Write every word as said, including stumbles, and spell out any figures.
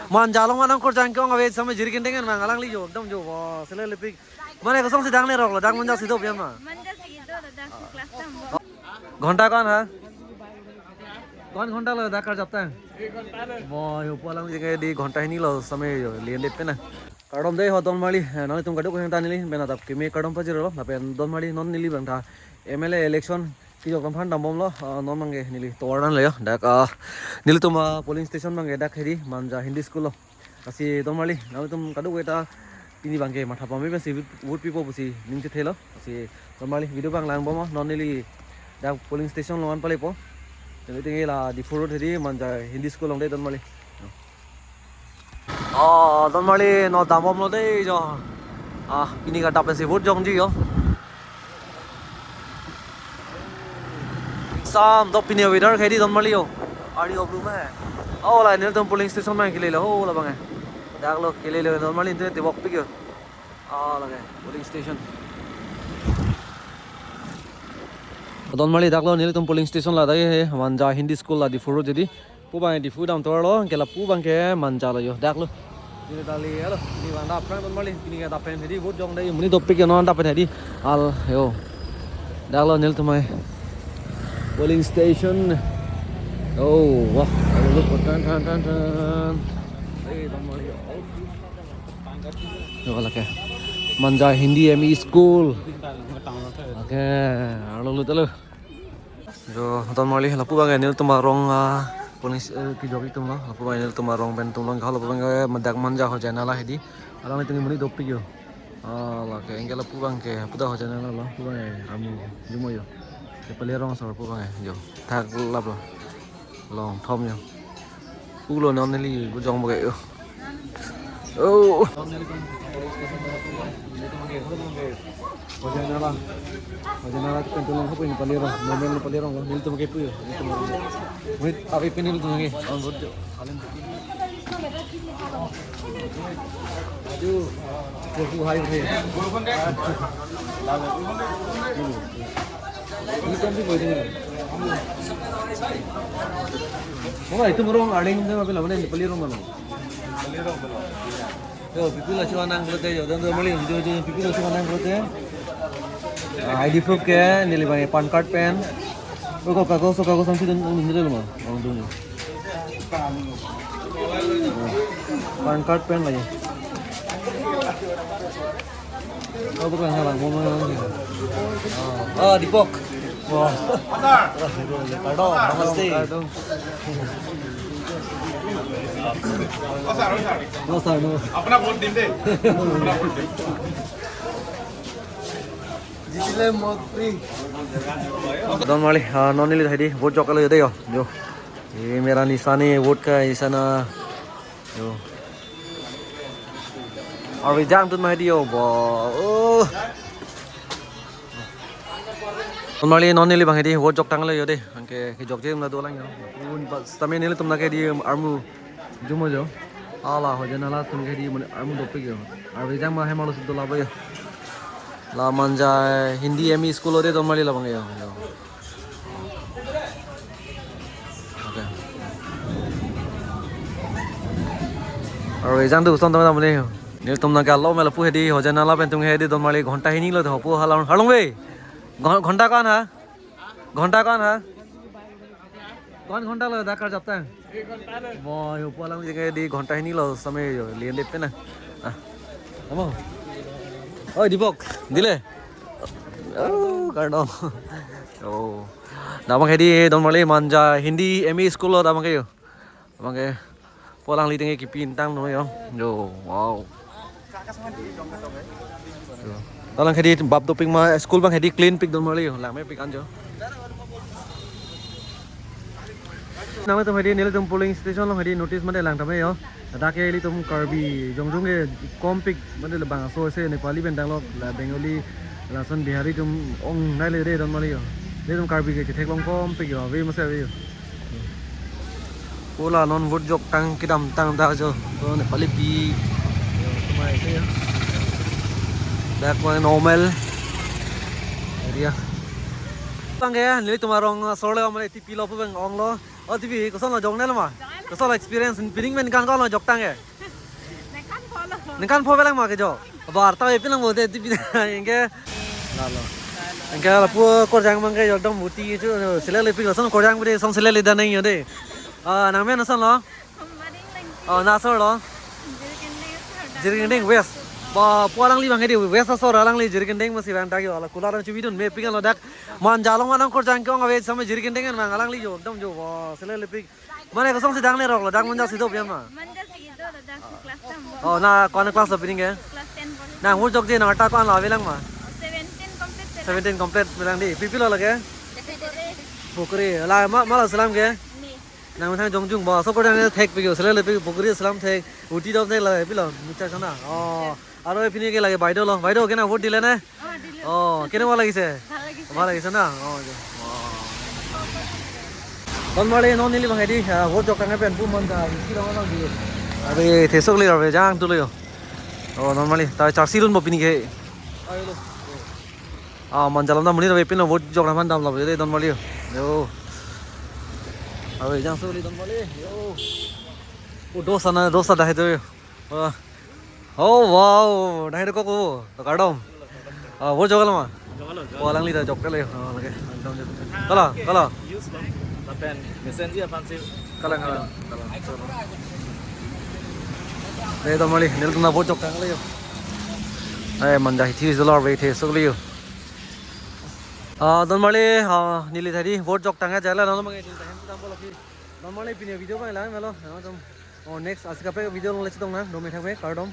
Manja along manang korjang kyong ave same jiri kendeng mang alangli jo, ekdom jo, wah, sele lepik. Mane kosonsi dang nerok lo, dang Manja si do pian ma. Manja si do, do dang si class tam bo. Ghonta ko-an ha? Ko-an ghonta lo dak karjap tang? Bo, yo pu alangli ke di ghonta hini lo same jo, lian dep na. Kardom dei ho don marli, eh, nanglitum kadokave ta neli pen adap kimi kardom pajirlo, lapen don marli non neli bang ta M L A election kejok alam aphan dambomlo, ah, non abangke neli tovar an lo yo. Dak, ah, nelitum, ah, polling station abangke dak hedi Manja Hindi School lo. Lasi don marli, nanglitum kadokave ta pini abangke matha pame pensi vote, vote pipo pusi ning chethelo. Lasi don marli video abang langbom, non neli dak polling station along an palepo. Tengke tengke la Diphu Road hedi Manja Hindi School along dei don marli. Oh, don marli non dambomlo dei jo. Ah, pini kadap pensi vote jongji yo. Sam do pini weather ke di don marli yo. Arni obru ma. Oh, la nelitum polling station abang kelelo ho la abang. Dak lo kelelo don marli, nelitum tebok pik yo. Oh, lake polling station. Don marli dak lo nelitum polling station la dak he Manja Hindi School la Diphu Road hedi. Lapu abang Diphu dam tovar lo, ke lapu abangke Manja lo yo, dak lo. Neli dali, halo, neli abang dap prang don marli, pini ke dap pen hedi vote jong dei, monit dopik ke non dap pen hedi. Al, yo. Dak lo nelitum ai polling station. Oh, wah, halo lo, tan, tan, tan, tan. Eh, don marli yo. Yo, lake. Manja Hindi M E School. Lake, halo lo, halo. Jo, don marli lapu abang nelitum arong, ah, polling, eh, kejok atum lo. Lapu abang nelitum arong pen atum lo, lapu abang, eh, dak Manja Hojenala hedi. Alanglitum monit dopik yo. Ah, lake, anke lapu abangke, lapu dak Hojenala lo, lapu abang, eh, armu, jumo yo. Nepali arong asor lapu abang, eh, jo. Thak lap lo. Long thom yo. Ulo non neli vote jong bok yo. Oh. Hojenala. Hojenala pen atum lo, hapu Nepali arong. Normal Nepali arong lo. Nelitum ke pu yo. Nelitum arong. Wait, api pen nelitum ke. On vote jo. Aduh. Hai, hai. Ini kan sih boy ini. Mama, itum arong aling dei ma pila mane Nepali arong ma lo. Yo, people lasi nangklote yo, don don marli, jo, jo, people lasi nangklote. Ah, I D proof ke, neli abang PAN card pen. Oh, kok kagos, kagos samsi don, don, don, don, don. PAN card pen lagi. Oh, bukan, salah, mau mana lagi? Oh, Dipok. Wah. Kardom, namaste. Kardom. No, sir, no. अपना वोट दिन दे। Jitile mot free. Don marli, ah, non neli hedi vote jok lo dei yo. Jo. Ye mera nishan hai vote ka, nishan. Jo. Arve jang tun ma hedi yo, bo. Oh. Don marli non neli abang hedi vote jok tanglo yo dei. Anke kejokji atum la dolang yo. Un ba sitame nelitum nangke di armu jumo jo. Hala Hojenala atum ke di armu dopik yo. Arve jang ma hem alo si dola ba yo. La Manja Hindi M E School lo dei don marli labang yo. Yo. Okay. Arve jang tu son tama tama ni. Nelitum nangke alo mela pu hedi Hojenala pen atum hedi don marli ghonta hini lo dei ho pu halong halong ve. Ghon-, ghonta ko-an ha? Ghonta ko-an ha? Ko-an ghonta lo dak karjap tang? Bo, yo pu alangli ke di ghonta hini lo same yo, lian dep na. Ah. Amo. Oi, Dipok, dile. Oh, kardom. Oh. Dak abangke di don marli Manja Hindi M E School lo dak abangke yo. Abangke pu alangli tengke kipin tang no yo. Yo, wow. Yo. Dak abangke di bap dopik ma school abangke di clean pik don marli yo. Lang mepik an jo. Nanglitum hedi nelitum polling station along hedi notice mate lang tame yo. Dak ke ilitum Karbi jongjong ke kompik mate labang aso ase Nepali pen dang lok la Bengali lason Bihari atum ong nai le dei don marli yo. Ilitum Karbi ke ketheklong kompik yo, ave mase ave yo. Pu la non vote jok tang kedam tang dak jo. Ko Nepali pi. Yo, tumai se yo. Dak ko normal area. Abangke nelitum arong asor le amale T P lo pu abang ong lo. Oh, T P, koson lo, jong nelo ma? Jong nelo. Kosonlo experience, pining pen ningkan ko-an lo joktang ke? Ningkan pho lo. Ningkan pho pelang ma kejok. Ba arta epin lang bo de, tipi anke. Lalo. Anke lapu korjang abang ke ekdom buti chu, sele lepik lason korjang bude song sele le daneng yo de. Ah, nangmen kosonlo? Maring Langki. Oh, na asor lo? Jirikinding asor. Jirikinding West. Ba, pu alangli abang ke de West asor alangli Jirikinding masi abang dak yo, la kular an chubidun mepik lo dak. Manja along manang korjang ke-ong ave same Jirikinding an abang alangli yo, ekdom yo, ba, sele lepik. Mane kosonsi dangle rok lo, dak Manja si do pian ma? Manja si do, dak si class tam bo. Oh, na ko-an class lo pining ke? Class ten bo. Nang vote jokje nang arta ko-an lo avelang ma? Seventeen complete pelang. Seventeen complete pelang de. Pi pi lo lake? Pukri. Pukri. La ma, ma lo selam ke? Ne. Nang methang jongjung ba, so korjang thekpik yo, sele lepik pukri selam thek, uti dom thek la pilo, micha sana. Oh, aro epini ke lake baido lo, baido ke nang vote dile ne? Oh, dilo. Oh, kene bhal lagise? Bhal lagise. Bhal lagise na? Oh, jo. Don marli non neli abang ke de, ah, vote joktang pen pu Manja, isi dong dong di. Are, thesok le are, jang tu lo yo. Oh, don marli, ta charsi dun bo pining ke. Ayo lo. Ah, Manja alam ta monit ave, pin lo vote jokna aphan damlo de don marli yo. Yo. Ave, jang soli don marli. Yo. Oh, dosa na, dosa dah itu yo. Wah. Oh, wow, dah itu kok, oh, kardom. Ah, vote joklo ma? Joklo, joklo. Oh, alangli ta joklo yo. Oh, lake. Kardom, joklo. Kala, kala. Use lo. Lapen messenger aphan si. Kala, kala. Kala. De don marli, neli atum ta vote joktanglo yo. Eh, Manja hithi solo ave, thesok le yo. Ah, don marli, ah, neli ta de vote joktang ajala, non abang ke neli ta hem si dam bo lake. Don marli, pini video abang la melo. Oh, next, asi kaprek video along le chetong nang, dome thakbe, kardom.